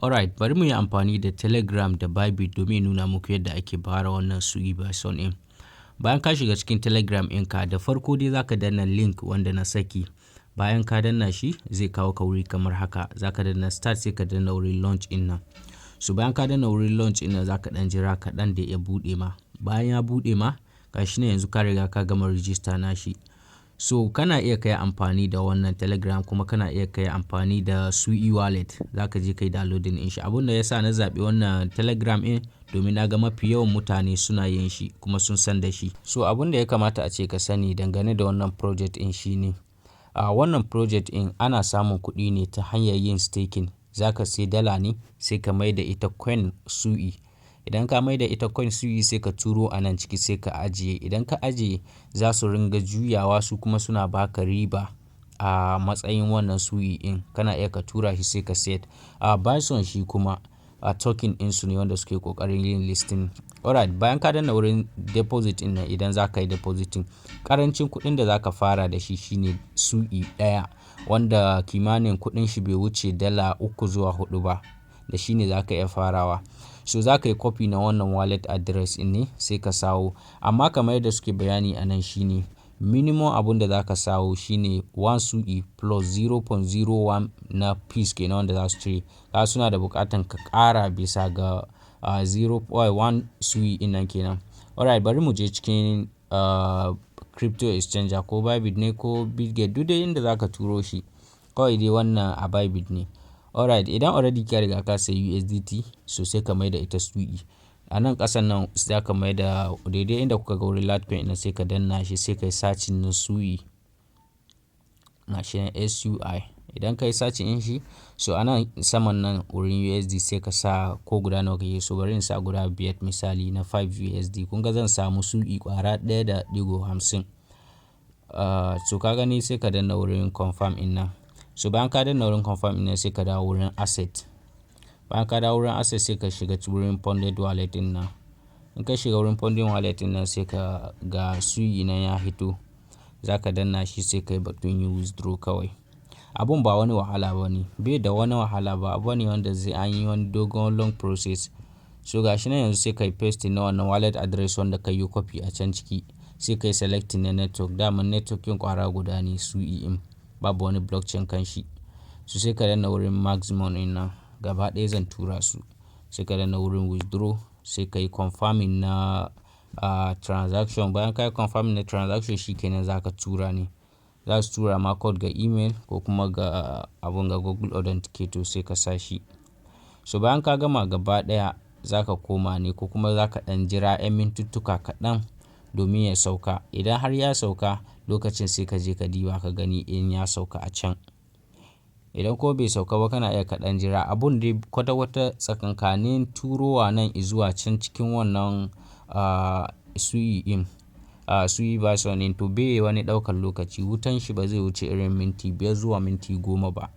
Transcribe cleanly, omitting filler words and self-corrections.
Alright, bari mu yi amfani da Telegram da Bybit domin nuna muku yadda ake fara wannan Sui Bison ɗin. Bayan ka shiga cikin Telegram ɗinka, da farko dai za ka danna link wanda na saki. Bayan ka danna shi, zai kawo ka wuri kamar haka. Za ka danna start, sai ka danna wurin launch ɗin nan. So bayan ka danna wurin launch ɗin nan, za ka ɗan jira kaɗan da ya buɗe ma. Bayan ya buɗe ma, gashi nan yanzu ka riga ka gama register nashi. So kana iya ka yi amfani da wannan Telegram, kuma kana iya ka yi amfani da Sui Wallet. Za ka je ka yi downloading din shi. Abun da ya sa na zaɓi wannan Telegram ɗin, domin na ga mafi yawan mutane suna yin shi kuma sun san da shi. So abun da ya kamata ace ka sani dangane da wannan project ɗin shine, a wannan project ɗin ana samun kuɗi ne ta hanyar yin staking. Za ka sayi dala ne, sai ka mai da ita coin Sui. Idan ka mai da ita coin Sui, sai ka turo a nan ciki, sai ka ajiye. Idan ka ajiye, za su ringa juyawa, su kuma suna ba ka riba a matsayin wannan Sui ɗin. Kana iya ka tura shi, sai ka sayar. A Bison shi kuma a token ɗinsu ne wanda suke ƙoƙarin yin listing. Alright, bayan ka danna wurin deposit ɗin nan, idan za ka yi depositing, ƙarancin kuɗin da za ka fara da shi shine Sui ɗaya, wanda kimanin kuɗin shi bai wuce $3 zuwa $4 ba. Da shi ne za ka iya farawa. So za ka yi copy na wannan wallet address ɗin ne, sai ka sawo. Amma kamar yadda suke bayani a nan shine, minimum abun da za ka sawo shine 1 Sui plus 0.01 na fees kenan wanda za su cire. Kaga suna da buƙatan ka ƙara bisa ga 0.1 Sui ɗin nan kenan. Alright, bari mu je cikin crypto exchanger, ko Bybit ne ko Bitget, duk dai inda za ka turo shi. Kawai dai wannan a Bybit ne. Alright, idan already ka riga ka sayi USDT, so sai ka mai da ita Sui. A nan ƙasan nan za ka mai da daidai inda kuka ga wurin Litecoin ɗin, sai ka danna shi, sai ka yi searching na Sui. Gashi nan SUI. Idan ka yi searching din shi, so a nan saman nan wurin USD, sai ka sa ko guda nawa kake so. Bari in sa guda biyar, misali na 5 USD. Kun ga zan samu Sui ƙwara 1.50. So ka gani, sai ka danna wurin confirm ɗin nan. So bayan ka danna wurin confirm ɗin nan, sai ka dawo wurin asset. Bayan ka dawo wurin asset, sai ka shiga wurin funded wallet ɗin nan. In ka shiga wurin funding wallet ɗin nan, sai ka ga Sui nan ya hito. Za ka danna shi, sai ka yi batun yin withdraw kawai. Abun ba wani wahala ba ne. Bai da wani wahala ba. Abu ne wanda zai an yi wani dogon long process. So ga shi nan yanzu, sai ka yi pasting na wannan wallet address wanda ka yi copy a can ciki. Sai ka yi selecting na network. Daman network ɗin ƙwara guda ne, Sui ɗin. Babu wani blockchain kan shi. So sai ka danna wurin maximum ɗin nan. Gaba ɗaya zan tura su. Sai ka danna wurin withdraw, sai ka yi confirming na transaction. Bayan ka yi confirming na transaction, shi kenan za ka tura ne. Za su tura ma code ga email ko kuma ga abun ga Google Authenticator, sai ka sa shi. So bayan ka gama gaba ɗaya, za ka koma ne ko kuma za ka ɗan jira 'yan mintuttuka kaɗan domin ya sauka. Idan har ya sauka, lokacin sai ka je ka diba ka gani in ya sauka a can. Idan ko bai sauka ba, kana iya ka ɗan jira. Abun dai kwata-kwata tsakankanin turowa nan izuwa can cikin wannan Sui ɗin, Sui Bison ɗin, to bai wani ɗaukan lokaci. Wutan shi ba zai wuce irin minti 5 zuwa minti 10 ba.